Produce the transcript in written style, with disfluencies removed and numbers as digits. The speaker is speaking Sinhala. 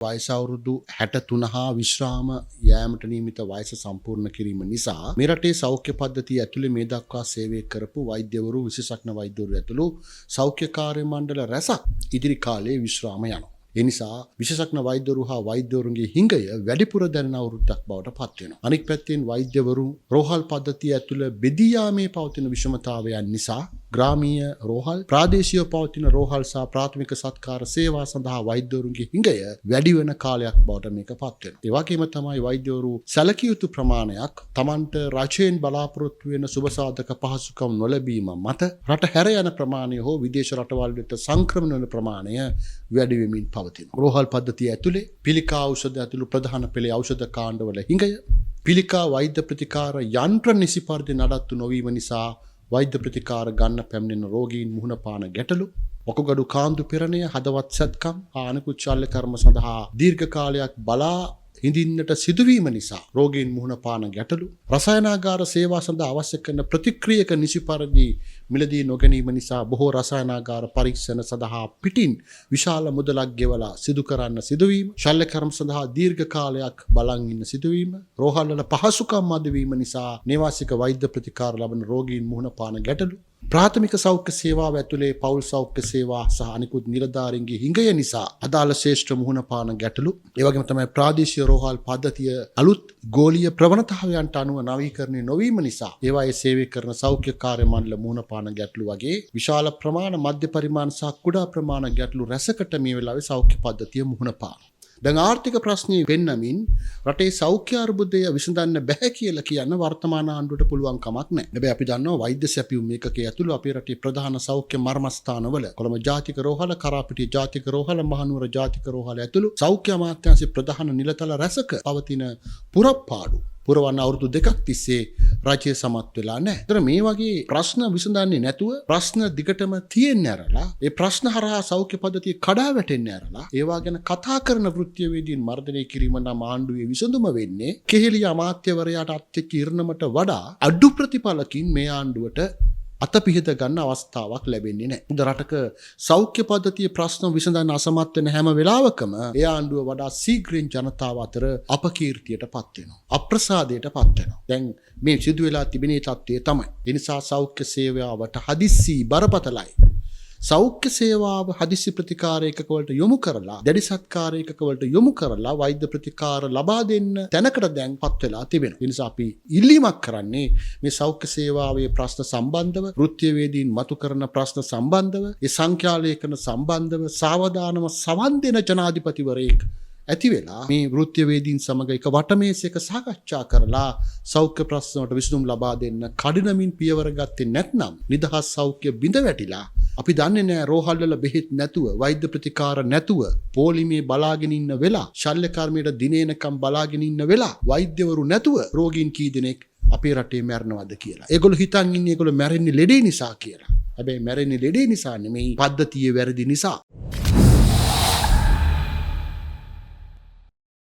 වයස අවුරුදු 63 හා විශ්‍රාම යෑමට නියමිත වයස සම්පූර්ණ කිරීම නිසා මේ රටේ සෞඛ්‍ය පද්ධතිය ඇතුලේ මේ දක්වා සේවය කරපු වෛද්‍යවරු, විශේෂඥ වෛද්‍යවරු ඇතුළු සෞඛ්‍ය කාර්ය මණ්ඩල රැසක් ඉදිරි කාලයේ විශ්‍රාම යනවා. ඒ නිසා විශේෂඥ වෛද්‍යවරු හා වෛද්‍යවරුන්ගේ හිඟය වැඩිපුර දැනෙන අවුරුද්දක් බවට පත් වෙනවා. අනෙක් පැත්තෙන් වෛද්‍යවරු රෝහල් පද්ධතිය ඇතුළ බෙදී යාමේ පවතින විෂමතාවයන් නිසා ග්‍රාමීය රෝහල්, ප්‍රාදේශීයව පවතින රෝහල් සහ ප්‍රාථමික සත්කාර සේවා සඳහා වෛද්‍යවරුන්ගේ හිඟය වැඩි වෙන කාලයක් බවට මේක පත් වෙනවා. ඒ වගේම තමයි වෛද්‍යවරු සැලකිය යුතු ප්‍රමාණයක් තමන්ට රජයෙන් බලාපොරොත්තු වෙන සුබ සාධක පහසුකම් නොලැබීම මත රට හැර යන ප්‍රමාණය හෝ විදේශ රටවල් වෙත සංක්‍රමණ වන ප්‍රමාණය වැඩි වෙමින් පවතිනවා. රෝහල් පද්ධතිය ඇතුලේ පිළිකා ඖෂධ ඇතුළු ප්‍රධාන පෙළේ ඖෂධ කාණ්ඩවල හිඟය, පිළිකා වෛද්‍ය ප්‍රතිකාර යන්ත්‍ර නිසි පරිදි නඩත්තු නොවීම නිසා වෛද්‍ය ප්‍රතිකාර ගන්න පැමිණෙන රෝගීන් මුහුණ පාන ගැටලු, වකුගඩු කාන්දු පෙරණය, හදවත් සැත්කම් හා අනෙකුත් ශල්‍ය කර්ම සඳහා දීර්ඝ කාලයක් බලා හිඳින්නට සිදුවීම නිසා රෝගීන් මුහුණ පාන ගැටලු, රසායනාගාර සේවා සඳහා අවශ්‍ය කරන ප්‍රතික්‍රියක නිසි පරිදි මිලදී නොගැනීම නිසා බොහෝ රසායනාගාර පරීක්ෂණ සඳහා පිටින් විශාල මුදලක් ගෙවලා සිදු කරන්න සිදුවීම, ශල්‍ය කර්ම සඳහා දීර්ඝ කාලයක් බලන් ඉන්න සිදුවීම, රෝහල්වල පහසුකම් මදිවීම නිසා නේවාසික වෛද්‍ය ප්‍රතිකාර ලබන රෝගීන් මුහුණ පාන ගැටලු, ප්‍රාථමික සෞඛ්‍ය සේවාව ඇතුලේ පවුල් සෞඛ්‍ය සේවා සහ අනිකුත් නිලධාරීන්ගේ හිඟය නිසා අදාළ ශ්‍රේෂ්ඨ මුහුණ පාන ගැටලු, ඒ වගේම තමයි ප්‍රාදේශීය රෝහල් පද්ධතිය අලුත් ගෝලීය ප්‍රවණතාවයන්ට අනුව නවීකරණය නොවීම නිසා ඒවායේ සේවය කරන සෞඛ්‍ය කාර්ය මණ්ඩල මුහුණ පාන ගැටලු වගේ විශාල ප්‍රමාණ, මධ්‍ය පරිමාණ සහ කුඩා ප්‍රමාණ ගැටලු රැසකට මේ වෙලාවේ සෞඛ්‍ය පද්ධතිය මුහුණ පානවා. දැන් ආර්ථික ප්‍රශ්නේ පෙන්නමින් රටේ සෞඛ්‍ය අර්බුදය විසඳන්න බැහැ කියලා කියන්න වර්තමාන ආණ්ඩුවට පුළුවන් කමක් නැහැ. හැබැයි අපි දන්නවා වෛද්‍ය සැපයුම් ඒකකයේ ඇතුළු අපේ රටේ ප්‍රධාන සෞඛ්‍ය මර්මස්ථානවල කොළඹ ජාතික රෝහල, කරාපිටිය ජාතික රෝහල, මහනුවර ජාතික රෝහල ඇතුළු සෞඛ්‍ය අමාත්‍යාංශයේ ප්‍රධාන නිලතල රැසක පවතින පුරප්පාඩු පුරවන්න අවුරුදු දෙකක් තිස්සේ රජය සමත් වෙලා නැහැ. ඒතර මේ වගේ ප්‍රශ්න විසඳන්නේ නැතුව ප්‍රශ්න දිගටම තියෙන්න ඇරලා, ඒ ප්‍රශ්න හරහා සෞඛ්‍ය පද්ධතිය කඩා වැටෙන්න ඇරලා, ඒවා ගැන කතා කරන වෘත්තීයවේදීන් මර්ධනය කිරීම නම් ආණ්ඩුවේ විසඳුම වෙන්නේ කෙහෙලිය අමාත්‍යවරයාට අත්වෙච්ච ඉරණමට වඩා අඩු ප්‍රතිඵලකින් මේ ආණ්ඩුවට අත පිහිට ගන්න අවස්ථාවක් ලැබෙන්නේ නැහැ. මොකද රටක සෞඛ්‍ය පද්ධතිය ප්‍රශ්න විසඳන්න අසමත් වෙන හැම වෙලාවකම ඒ ආණ්ඩුව වඩා ශීඝ්‍රයෙන් ජනතාව අතර අපකීර්තියට පත් වෙනවා. අප්‍රසාදයට පත් වෙනවා. දැන් මේ සිදු වෙලා තිබෙන තත්ත්වය තමයි. ඒ නිසා සෞඛ්‍ය සේවාවට හදිස්සි බරපතලයි. සෞඛ්‍ය සේවාව හදිසි ප්‍රතිකාර ඒකක වලට යොමු කරලා, දැඩි සත්කාර ඒකක වලට යොමු කරලා වෛද්‍ය ප්‍රතිකාර ලබා දෙන්න තැනකට දැන් පත් වෙලා තිබෙනවා. ඒ නිසා අපි ඉල්ලීමක් කරන්නේ මේ සෞඛ්‍ය සේවාවේ ප්‍රශ්න සම්බන්ධව, වෘත්තීයවේදීන් මතු කරන ප්‍රශ්න සම්බන්ධව, ඒ සංඛ්‍යාලේඛන සම්බන්ධව සාවධානව සවන් දෙන ජනාධිපතිවරයෙක් ඇති වෙලා මේ වෘත්තීයවේදීන් සමග එක වටමේසයක සාකච්ඡා කරලා සෞඛ්‍ය ප්‍රශ්න වලට විසඳුම් ලබා දෙන්න කඩිනමින් පියවර ගත්තේ නැත්නම් නිදහස් සෞඛ්‍ය බිඳ වැටිලා අපි දන්නේ නෑ රෝහල් වල බෙහෙත් නැතුව, වෛද්‍ය ප්‍රතිකාර නැතුව, පොලිමේ බලාගෙන ඉන්න වෙලා, ශල්‍ය කර්මයට දිනේනකම් බලාගෙන ඉන්න වෙලා, වෛද්‍යවරු නැතුව රෝගීන් කී දෙනෙක් අපේ රටේ මැරෙනවද කියලා. ඒගොල්ලෝ හිතන් ඉන්නේ ඒගොල්ලෝ මැරෙන්නේ ලෙඩේ නිසා කියලා. හැබැයි මැරෙන්නේ ලෙඩේ නිසා නෙමෙයි, පද්ධතියේ වැරදි නිසා.